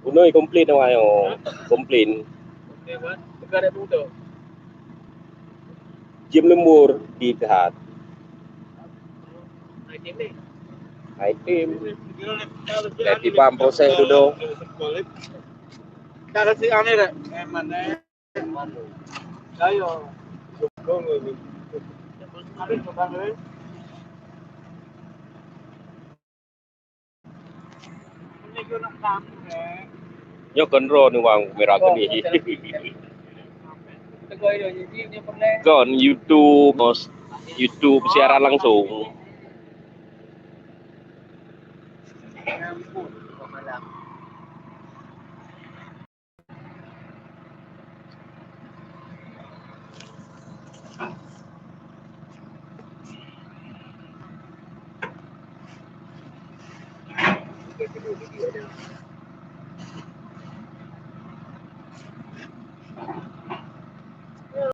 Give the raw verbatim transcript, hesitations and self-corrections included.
Bunoe komplain awak nyoe. Komplain. Komplain apa? Teuka ada punto. Jim lembur di Tehat. Item ni. Item. Dah tiba proses dulu. Dah rasa aneh dah. Eh, mana? Ayo. Habis tu, Bang, eh? Nyoe kon droe ni wang merah keunih. Kon YouTube, YouTube siaran langsung.